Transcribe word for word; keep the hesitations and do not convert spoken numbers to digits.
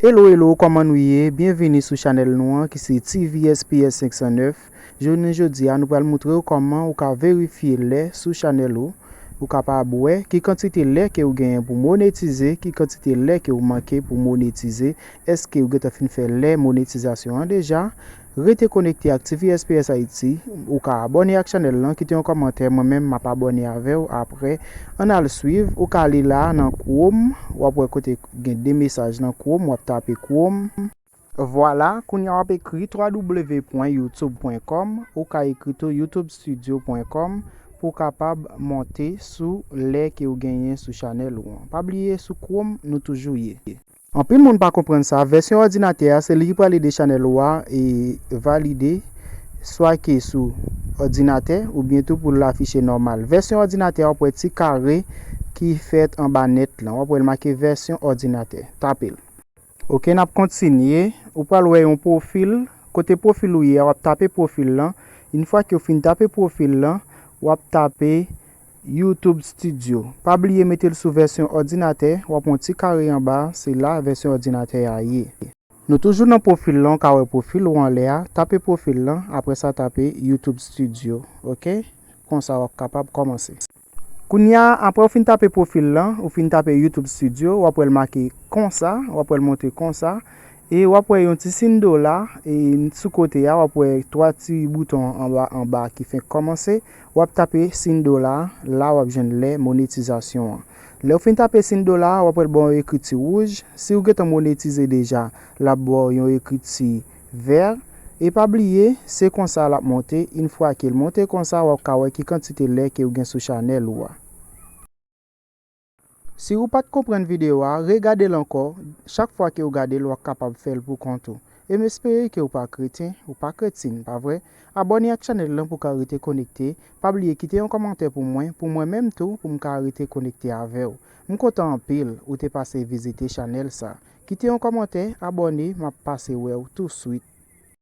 Hello, hello, kòman nou ye? Byenvini sou chanèl nou an ki se T V S P S senk san nèf. Jounen jodi a, nou pral moutre w kòman ou ka verifye lè sou chanèl ou. Ou kapab wè ki kantite lè ke ou genyen pou monetize, ki kantite lè ke ou manke pou monetize. Èske ou gentan fin fè lè monetizasyon an deja? Rete konekte ak T V S P S Haiti. Ou ka abòne ak chanèl lan, kite yon kòmantè. Mwen menm, m ap abòne avè w apre. Ann al swiv. Ou ka ale la nan Chrome. W ap wè kote gen de mesaj nan Chrome. W ap tape Chrome. Vwala, kounye a w ap ekri w w w pwen youtube pwen kòm. Ou ka ekri tou youtube studio pwen kòm pou w kapab monte sou lè ke w genyen sou chanèl ou an. Pa bliye, sou Chrome, nou toujou ye. Anpil moun pa konprann sa. Vèsyon òdinatè a, se li ki pral ede chanèl ou a e valide, swa ke sou òdinatè oubyen tou pou l afiche nòmal. Vèsyon òdinatè a, w ap wè ti kare ki fèt anba nèt lan. W ap wè l make vèsyon òdinatè. Tape l. Oke, n ap kontinye. Ou pral wè yon pwofil. Kote pwofil ou ye a, w ap tape pwofil lan. Yon fwa ke w fin tape pwofil lan, w ap tape YouTube Studio. Pa bliye mete l sou vèsyon òdinatè, w ap wè yon ti kare anba, se la vèsyon òdinatè a ye. Nou toujou nan pwofil lan, w ka wè pwofil ou anlè a, tape pwofil lan, apre sa tape YouTube Studio, oke? Konsa w ap kapab kòmanse. Kounye a, apre w fin tape pwofil lan, ou fin tape YouTube Studio, w ap wè l make konsa, w ap wè l monte konsa, e w ap wè yon ti siy dola, e sou kote a, w ap wè twa ti bouton anba, anba ki fenk kòmanse, w ap tape siy dola, la w ap jwenn lè monetizasyon an. Lè w fin tape siy dola, w ap wè l ba w yon ekriti wouj, si w gentan monetize deja, l ap ba w yon ekriti vè, e pa bliye, se konsa l ap monte, yon fwa ke l monte konsa, w ap ka wè ki kantite lè ke w gen sou chanèl ou a. Si ou pa t konprann videyo a, regade l ankò. Chak fwa ke w gade l, w ap kapab fè l pou kont ou. E m espere ke w pa kretyen, ou pa kretyen, pa vre? Abòne ak chanèl lan pou w ka rete konekte. Pa bliye kite yon kòmantè pou mwen, pou mwen menm tou, pou m ka rete konekte avè w. M kontan anpil ou te pase vizite chanèl sa. Kite yon kòmantè, abòne, m ap pase wè w touswit.